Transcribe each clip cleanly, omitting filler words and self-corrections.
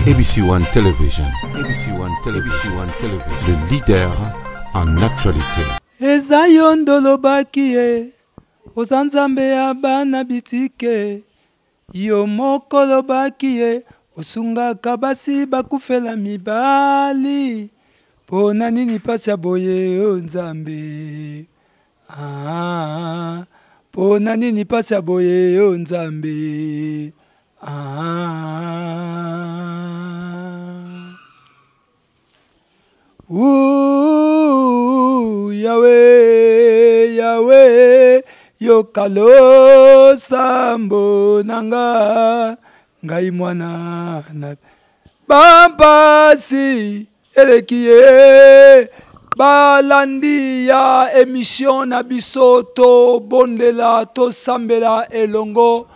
ABC One Television, ABC One Television, ABC One Television, le leader en actualité. Eza yo nde olobaki ye oza nzambe ya bana bitike yo moko olobaki ye osungaka basi bakufela mibali mpo na nini mpasi ya boye o nzambe ah, mpo na nini mpasi ya boye o nzambe ah. Ouh, Yahweh, Yahweh, yoka losambo na nga, ngai mwana na bampasi eleki ye balandi ya emission na biso tobondela tosambela elongo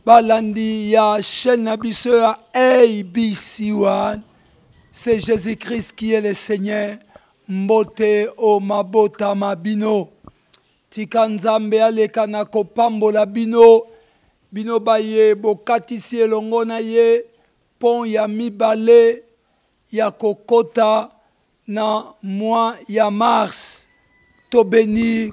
balandi ya chaîne na biso ya abc1 C'est Jésus-Christ qui est le Seigneur. Mbote o mabota ma bino. Tika Nzambe aleka na kopambola bino. Bino baye bokatisi elongo na ye pont ya mibale ya kokota na mois ya mars. To benir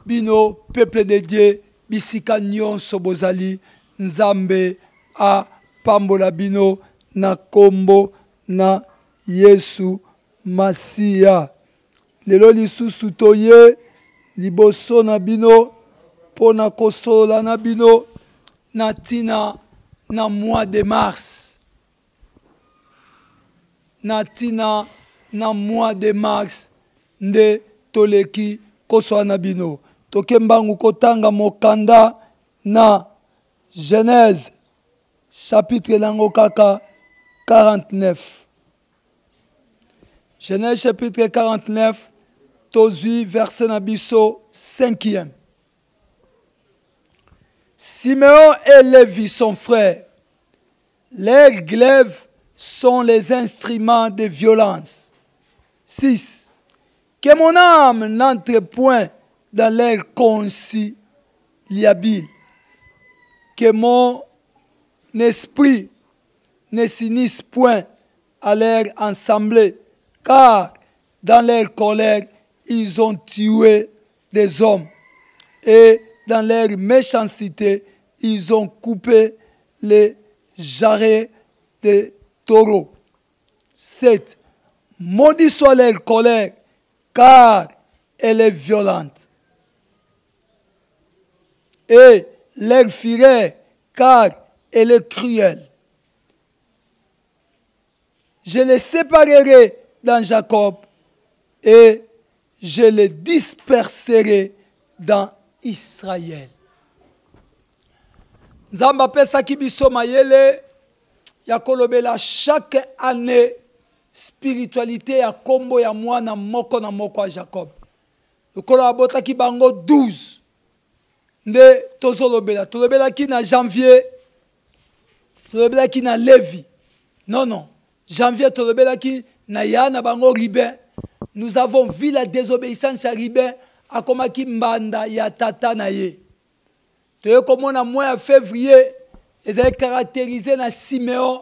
bino peuple de Dieu bisika nyonso bozali Nzambe apambola bino na kombo na Yesu Masiya. Lelo lisusu toye liboso na bino mpo na kosolola na bino na ntina na mois de mars na ntina na mois de mars nde toleki koswana na bino toke mbangu kotanga mokanda na genèse chapitre nango kaka 49 genèse chapitre 49 tozwi verset na biso 5e simeon et lévi son frère leurs glaives sont les instruments de violence 6 que mon âme n'entre point dans l'air conciliabile que mon esprit ne s'unisse point à leur assemblée, car dans leur colère, ils ont tué des hommes. Et dans leur méchanceté, ils ont coupé les jarrets des taureaux. 7. Maudit soit leur colère, car elle est violente. Et leur fureur, car elle est cruelle. Je les séparerai dans Jacob et je les disperserai dans Israël. Nzambe apesaki biso mayele ya kolobela chaque année spiritualité ya kombo ya mwana moko na moko ya Jacob. Lokola abotaki bango 12 nde tozolobela tolobelaki na janvier tolobelaki na levi non non janvier tolobelaki na ya na bango ribin nous avons vu la désobéissance ya ribin akomaki mbanda ya tata na ye toye komona mois ya février ezali caractérise na simeon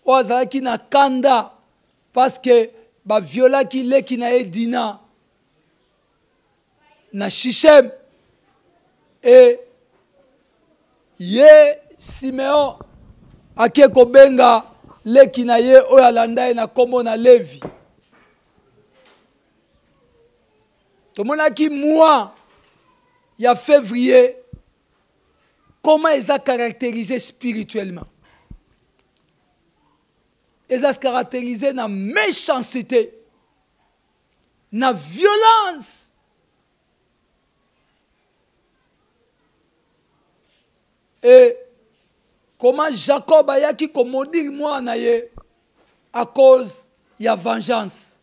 oyo azalaki na kanda parce que baviolaki leki na ye dina na Sichem e ye Simeon ake kobenga leki na ye oyo alanda ye na nkombo na Levi. Tomonaki mois ya février comment eza caractérisé spirituellement eza caractérisé na méchanceté na violence et comment jacob ayaki komodire mwana na ye à cause ya vengeance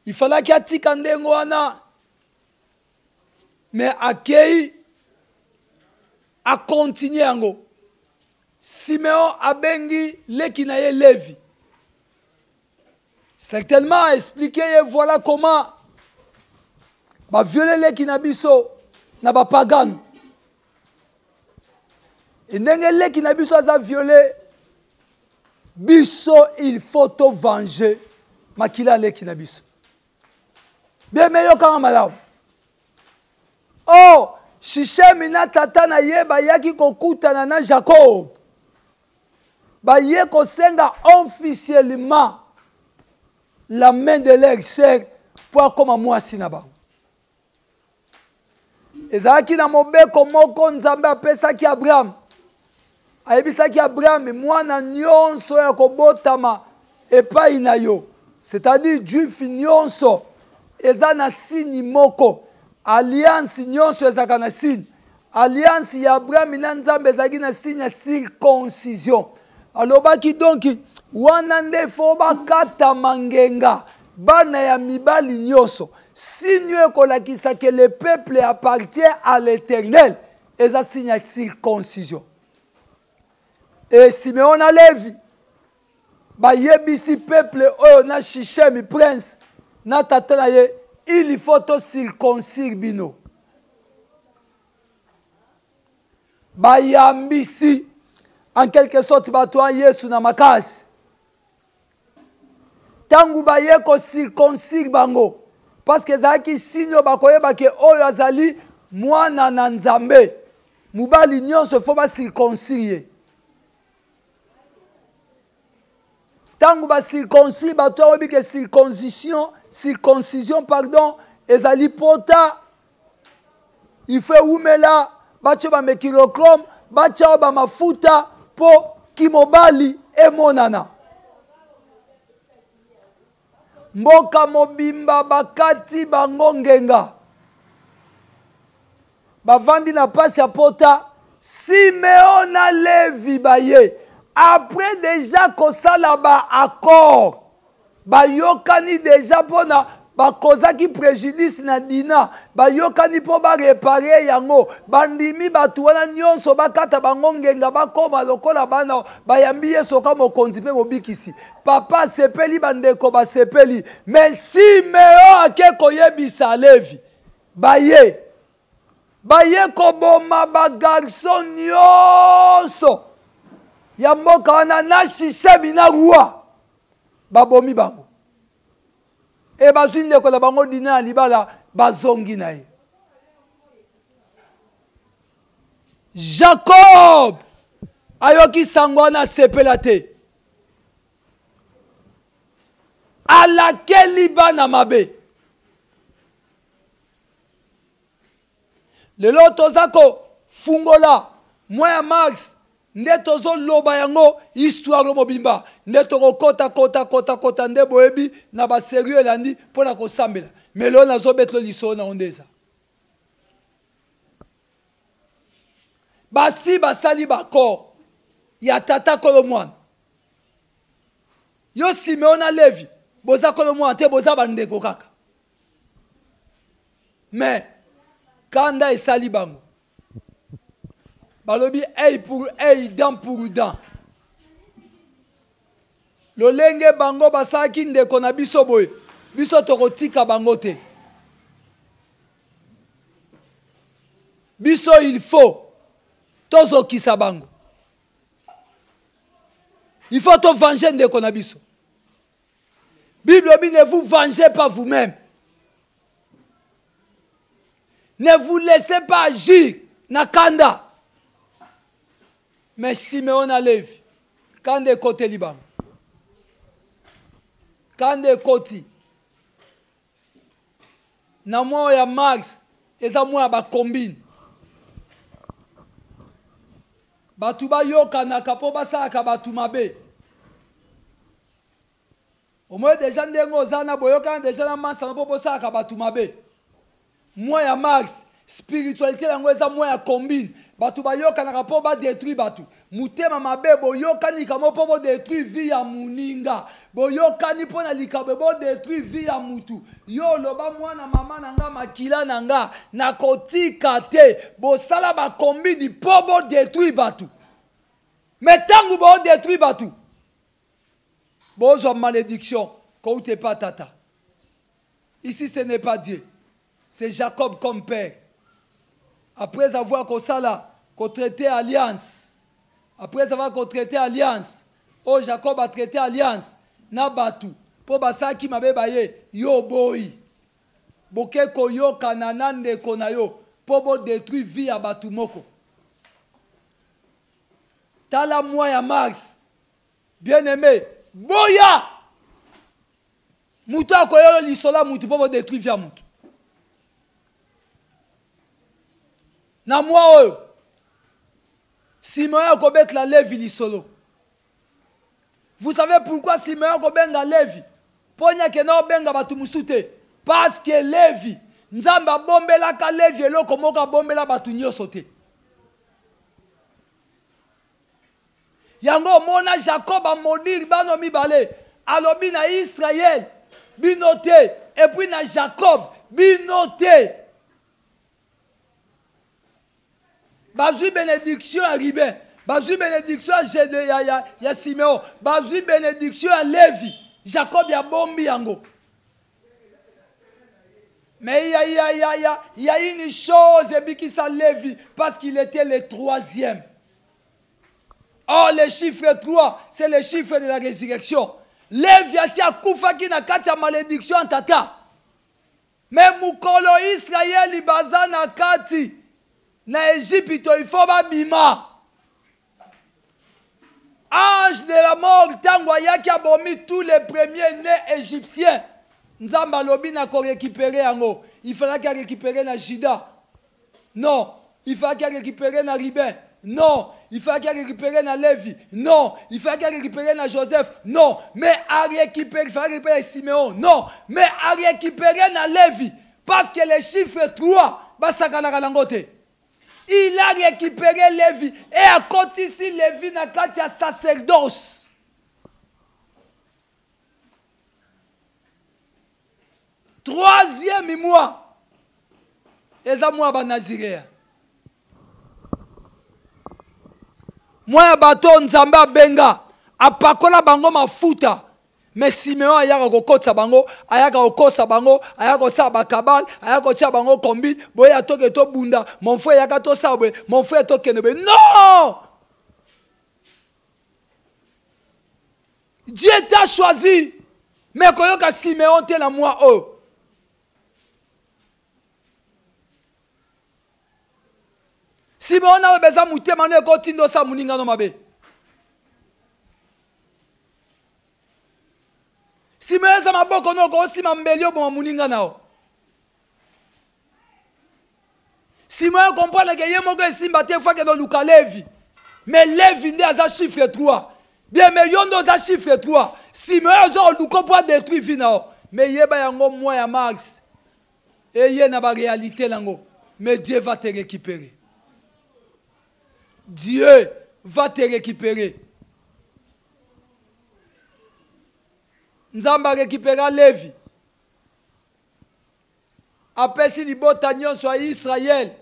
il fallaki atika ndenge wana mais akei akontinue yango Simeon abengi leki na ye Levi. Certainement a expliqué ye voilà comment ba viole leki na biso na ba pagano. E ndenge leki na biso aza viole, biso il faut to venger makila ya leki na biso. Bien-aimé, yokanga malamu. Oh, Shishemi na tata na ye bayaki kokutana na Jacob. Baye kosenga officiellement la main de leur sœur mpo akoma mwasi na bango. Ezalaki na mobeko moko Nzambe apesaki Abraham. Ayebisaki Abraham, mwana nyonso ya kobotama epai na yo, c'est-à-dire juif nyonso, eza na signe moko. Alliance nyonso ezalaka na signe. Alliance ya Abraham na Nzambe ezalaki na signe ya circoncision. Alobaki donc wana nde fo bakatama ngenga bana ya mibali nyonso. Signe oyo ekolakisa que le peuple appartient à l'Éternel eza signe ya circoncision. E Simeon na Levi bayebisi peuple oyo na Shichem prince na tata na ye, il faut to circoncire bino. Bayambisi en quelque sorte bato ya Yesu na makasi. Ntango baye kocirconcire bango, parce que ezalaki signe oyo bakoyeba ke oyo azali mwana na Nzambe, mobali nyonso fo bacirconcire ye. Ntango bacirconcire bato, oyebi ke circoncision, circoncision pardon, ezali pota, il faut ewumela, batya bamekilochrome, batya oyo bamafuta mpo kimobali emonana. Mboka mobimba bakati bango ngenga, bavandi na pasi ya pota. Simeon na Levi baye après déjà kosala ba accord, bayokani déjà mpona bakozaki préjudice na Dina, bayokani mpo barepare yango, bandimi bato wana nyonso bakata bango ngenga, bakoma lokola bana, bayambi Yesu oka mokonzi mpe mobikisi. Papa asepeli, bandeko basepeli, mais Simeon ake koyebisa Levi, baye baye koboma bagarson nyonso ya mboka wana na Shishemi na roi, babomi bango e bazwi ndeko na bango Dina ya libala, bazongi na ye. Jacob ayoki sango wana, asepela te, alakeli bana mabe. Lelo toza kofungola mois ya mars, nde tozoloba yango histoire mobimba, nde tokokota kota kota kota, nde boyebi na baserio elandi mpo na kosambela. Me lelo nazobetela lisolo na yango nde eza basi basali bakor ya tata kolo mwana. Yo Simeon na Levi boza kolo mwana te, boza bandeko kaka. Mais kanda esali bango, balobi œil pour œil, dent pour dent. Lolenge bango basalaki ndeko na biso boye, biso tokotika bango te. Biso il faut tozokisa bango, il faut tovange ndeko na biso. Bible dit, ne vous vengez pas vous-même. Ne vous laissez pas agir na kanda. Mais Simeon na Levi, kanda ekoteli bango. Kanda ekoti. Na mwa ya Max, eza mwa ya bakombine. Bato bayokanaka mpo basalaka bato mabe. Omoni deja ndenge oza na boyokana deja na masana mpo bosalaka bato mabe. Mwa ya Max, spiritualité yango eza mwa ya combine. Bato bayokanaka mpo badétruire bato. Motema mabe, boyokani likambo mpo bodétruire vie ya moninga. Boyokani mpo na likambo bodétruire vie ya mutu. Yo oloba mwana mama na nga, makila na nga, nakotika te. Bosala bakombini mpo bodétruire bato. Mais ntango bodétruire bato, bozwa malédiction kouta epa tata. Ici ce n'est pas Dieu, c'est Jacob comme père. Après avoir kosala kotraiter alliance, Après avoir kotraite alliance, oyo Jacob atraite alliance na bato mpo basalaki mabe baye, yo oboyi. Boke koyokana na ndeko na yo mpo bodetruire vie ya bato moko. Tala mois ya mars, bien aimé, boya moto akoyolo lisolo ya motu mpo bodetruire vie ya motu. Na mwa oyo Simeon akobetela Levi lisolo. Vous savez pourquoi Simeon akobenga Levi? Mpo nini akenda kobenga bato mosusu te? Parce que Levi, Nzambe abombelaka Levi eloko moko abombela bato nyonso te. Yango omona Jacob amodire bano mibale, alobi na Israël bino te, et puis na Jacob bino te. Bazwi benediction ya Ruben, bazwi benediction ya Gede, ya, ya, ya Simeon, bazwi benediction ya Levi. Jacob abombi yango. Mais il y a, il y a, il y a, il y a, il y a une chose ebikisa Levi parce qu'il était le troisième. Or, le chiffre 3, c'est le chiffre de la résurrection. Levi asi akufaki na kati ya malédiction ya tata. Mais mokolo Israeli baza na kati na Egypte, il faut babima. Ange de la mort ntango ayaki abomi tous les premiers nés égyptiens. Nzambe alobi na ko récupérer yango. Il fallait récupérer na Juda. Non, il fallait récupérer na Ruben. Non, il fallait récupérer na Lévi. Non, il fallait récupérer na Joseph. Non, mais à récupérer, il fallait récupérer Siméon. Non, mais à récupérer na Lévi. Parce que les chiffres 3, basakanaka nango te. Il a récupéré Lévi et a kotisi Lévi na kati ya sacerdoce. Troisième mois, eza mwa ba Naziréen. Mwa ya bato Nzambe abenga, apakola bango mafuta. Mais Simeon ayaka kokotisa bango, ayaka kokosa bango, ayaka kosala bakabale, ayaka kotia bango kombi, boya toke tobunda, mon frère yaka tosala boye, mon frère tokende boye. Non! Dieu t'a choisi, mais koyoka Simeon te na mwa oyo. Simeon aloba eza motema no ekotinda osala moninga no mabe. Simeon eza maboko no okosima mbeli oboma moninga na yo. Simon comprendre que ye moko esimba te faut akende oluka Levi. Mais Levi nde aza chiffre 3. Bien mais yo nde oza chiffre 3. Simon aza oluka po détruire vie na yo. Mais yeba yango mois ya mars. Eye na ba réalité nango. Mais Dieu va te récupérer. Dieu va te récupérer. Nzambe a récupéra Levi. Apesi libota nyonso ya Israël,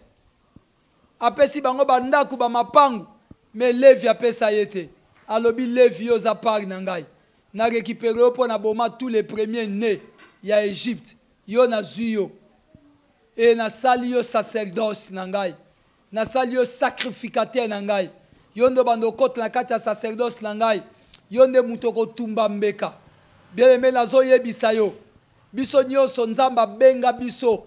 apesi bango bandako, bamapangu, mais Levi apesa ye te. Alobi Levi, yo oza part na ngai, na récupérer yo mpo na boma tous les premiers nés ya Egypte, yo nazwi yo e nasali yo sacerdoce na ngai, nasali yo sacrificateur na ngai, yo nde obanda okota na kati ya sacerdoce na ngai, yo nde moto okotumba mbeka. Bien-aimé, nazoyebisa yo, biso nyonso Nzambe abenga biso,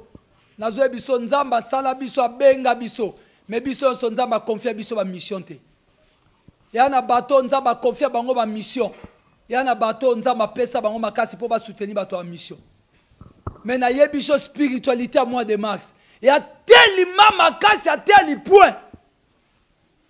nazoyebisa biso Nzambe asala biso, abenga biso, mais biso nyonso Nzambe akonfia biso ba mission te. Ya na bato Nzambe akonfia bango ba mission, ya na bato Nzambe apesa bango makasi mpo basoutenir bato ya mission. Mais nayebi biso spiritualité ya mois de mars ya telima makasi, ya teli point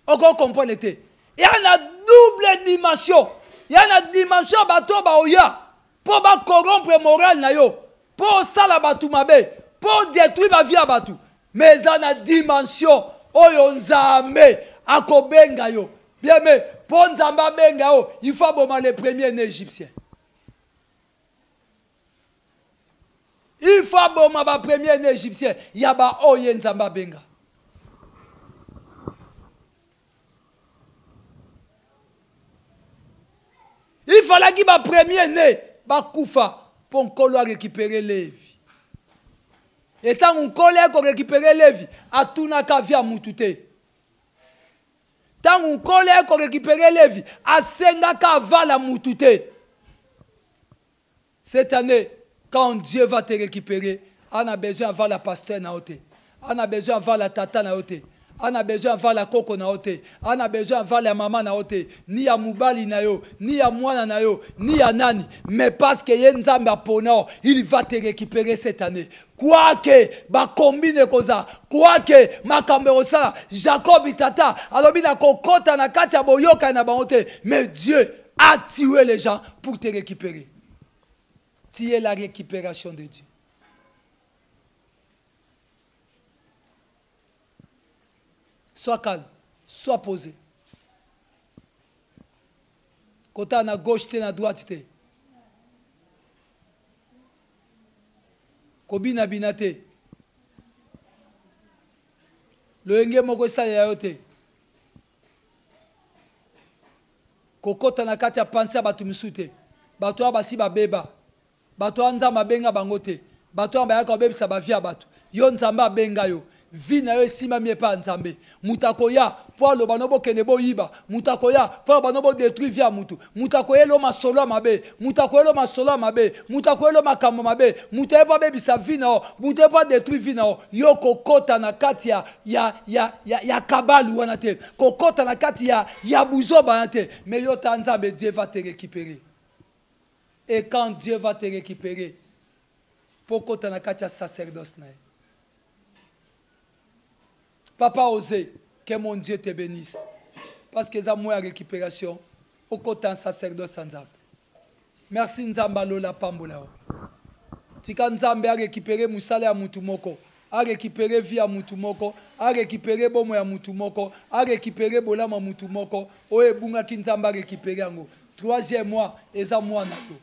oko comprendre te. Ya na double dimension, ya na dimension ya bato baoya mpo ba corrompre morale na yo, mpo osala bato mabe, mpo détruire ba vie ya bato. Mais eza na dimension oyo Nzambe akobenga yo. Bien mais mpo Nzambe abenga yo, il faut aboma le premier né égyptien. Il faut aboma ba premier né égyptien ya ba oyo ye Nzambe abenga. Il fallait ba premier né bakufa mpo Nkolo a récupérer Lévi. Et ntango Nkolo ya ko récupérer Lévi, atunaka vie ya mutu te. Ntango Nkolo ayaki korekipere Levi, asengaka aval ya mutu te. Cette année, quand Dieu va te récupérer, ana besoin aval ya pasteur na yo te, ana besoin aval ya tata na yo te, ana besoin aval ya koko na yo te, ana besoin aval ya mama na yo te, ni ya mobali na yo, ni ya mwana na yo, ni ya nani, mais parce que ye Nzambe apona yo, il va te récupérer cette année. Quoique bakombine ekozala, quoique makambo ekosala, Jacob tata alobi na kokota na kati ya boyokani na bango te, mais Dieu a tué les gens pour te récupérer. Tu es la récupération de Dieu. Sois calme, sois posé. Kota na gauche te na droite te. Kobina bina te. Loyenge moko esalela yo te. Kokota na kati ya pensee ya bato misusu te. Bato wana basi babeba. Bato wana Nzambe abenga bango te. Bato wana bayaka kobebisa ba vie ya bato. Yo Nzambe abenga yo. Vie na yo esimbami epai ya Nzambe. Moto akoya mpo aloba no bokende boyiba. Moto akoya mpo aloba no bo detruire vie ya moto. Moto akoyela yo masolo ya mabe. Moto akoyela yo masolo ya mabe. Moto akoyela yo makambo mabe. Moto aye mpo abebisa vie na yo. Moto aye mpo a detruire vie na yo. Yo kokota na kati ya, ya, ya, ya, ya kabalu wana te. Kokota na kati ya, ya buzoba wana te. Mais yo ta Nzambe, Dieu va te récupérer. Et quand Dieu va te récupérer, mpo okota na kati ya sacerdoce na ye. Papa Ose, que mon Dieu te bénisse. Parce que eza mois ya récupération, okota en sacerdoce ya Nzambe. Merci Nzambe alola pambola yo. Tika Nzambe a récupérer musala ya mutu moko, a récupérer vie ya mutu moko, a récupérer bomo ya mutu moko, a récupérer bolamu ya mutu moko oyo ebungaki Nzambe a récupérer yango. Troisième mois eza mois na yo.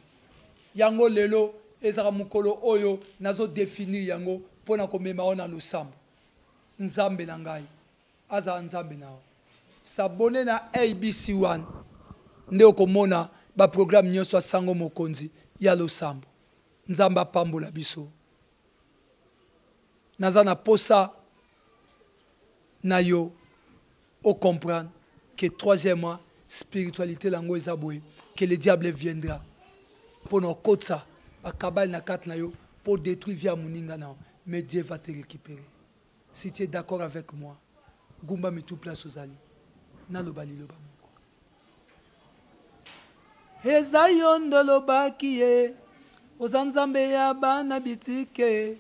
Yango lelo ezaka mokolo oyo nazo définir yango mpo na komema yo na losambo. Nzambe na ngai azala Nzambe na yo. S'abonner na ABC One nde okomona ba programme nyonso ya Sango Mokonzi ya losambo. Nzambe apambola biso. Naza na posa na yo o comprendre que troisième mois spiritualité lango eza boye que le diable viendra mpo na okotisa bakabali na kati na yo mpo détruire vie ya moninga na yo, mais Dieu va te récupérer. Si tu es d'accord avec moi, gumba mitu place ozali, naloba liloba moko. Eza yo nde olobaki ye, oza Nzambe ya bana bitike.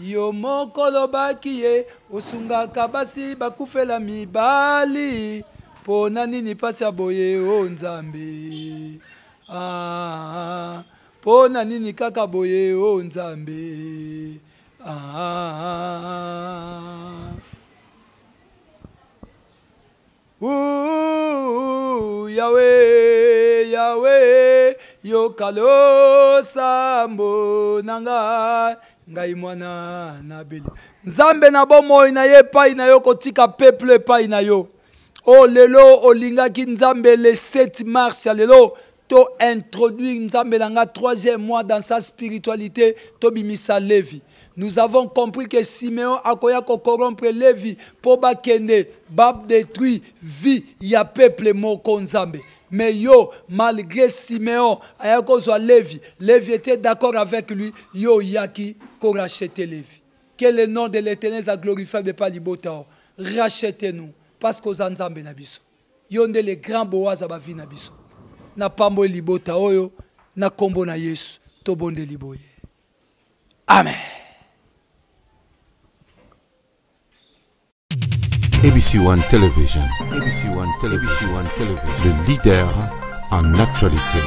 Yo moko olobaki ye, osungaka basi bakufela mibali. Mpo na nini pasi ya boye o Nzambe? Ah, mpo na nini kaka boye o Nzambe? Ah. Ouh, Yahweh, Yahweh, yoka losambo na ngai, ngai mwana na beli. Nzambe na bomoi na ye epai na yo, kotika peuple epai na yo. Oh, lelo olingaki Nzambe le 7 mars ya lelo to introduire Nzambe na nga troisième mois dans sa spiritualité, tobimisa Levi. Nous avons compris que Simeon akoya ko corrompre Levi po bakende ba détruire vie ya peuple moko Nzambe. Mais yo, malgré Simeon aya kozwa Levi, Levi était d'accord avec lui, yo yaki ko racheter Levi. Que le nom de l'Éternel soit glorifié de pa libota. Rachetez-nous parce que oza Nzambe na biso. Yo nde le grand Boaz ya ba vie na biso. Na pamboli libota oyo na kombo na Yesu tobondeli boye. Amen. ABC One Television, ABC One Television, ABC One Television, le leader en actualité.